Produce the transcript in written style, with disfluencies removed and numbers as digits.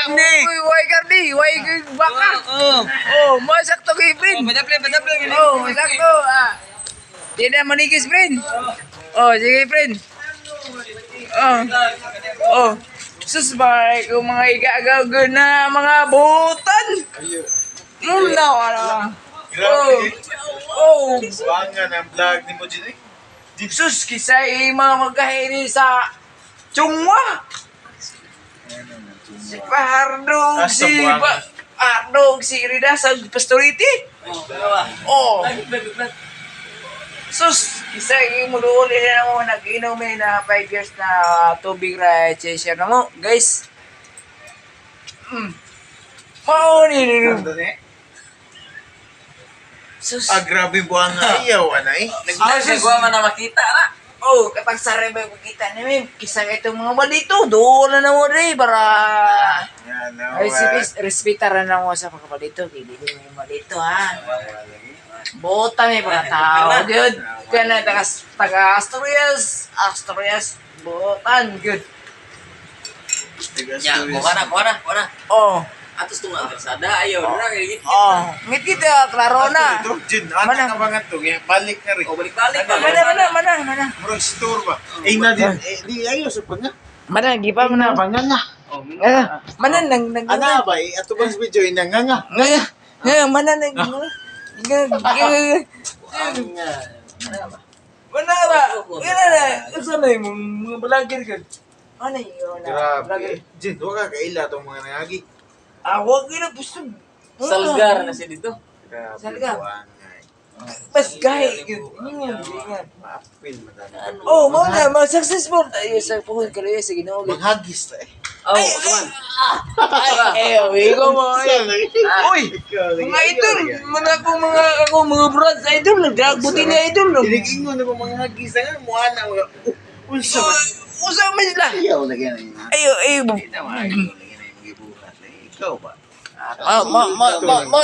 Karne. Uy, way karni, way baka. Oh. Oh, mo sakto kay friend. Padaple, padaple. Oh, sakto. Ah. Di na manigis, friend. Oh, sige, friend. Oh. Oh. Sus, ba, kung mga igagaw na mga butan. Na, wala. Oh. Grabe. Oh. Buwangan ang vlog ni mo Jin eh. Sus, kisa mga magkahiri sa Chungwa. Si Pardo, Ah, sa si Buanga. Pardo, si Rida sa Pastoriti. Oh. Sus, isa mo doon na mo nag-inom eh na 5 years na tubig ra share na mo, guys. Mao ni. Ano ni? Sus. Ah, grabe buwangan. Ayaw, anay. Ah, sus. Nagwa man na makita na. Oh, kapag sare ba makita ni mim, kisa itong mga balito, doon na mo rin para Yan, no, ay, si respeta na mo sa mga balito, kay dili mo balito ha. Bota may mga tao, good. Kaya na taga, taga Asturias, Asturias, botan, good. Ya, kuha na, kuha na, kuha na. Oh, Atos tunga ang kalsada, ayaw na kay oh, ngit kita, klaro na. Ito, Jin, ano Mana? ka ba nga to? Balik na rin. O balik-balik. Mana, mana, mana, mana. Murag store ba? Eh, na din. Eh, di, ayaw sa panga. Mana, di pa mana. Panga nga. Ah, mana, nang, nang, Ana ba? Eh, ato bang video, ina nga nga. nga, nga, mana, nang, nga, nga, nga, mana ba? Nga na, usa na yung mga vlogger ka. Ano yun? Grabe. Jin, huwag ka kaila itong mga nangagi. Ah, wag yun, gusto. Salgar na siya dito. Grabe, Salgar. buwangan. Mas gahi, yun. Ingan, ingan. Maapil, madami. Oh, mao na, mga successful tayo sa puhon kaluya sa Ginoo. Manghagis ta eh. Oh, kuman. Ay, eh, ikaw mo. Ay. Uy, mga idol, mga ako mga ako mga brods idol, nagdrag buti ni idol. No. Inigingon na ko mga hagis na nga, mukha na mga, unsa ba? Usa man sila. Ayaw lagi na yun. Ayo, ayo. Ayaw lagi na yung gibuhat. Ikaw ba? Ah, ma ma ma ma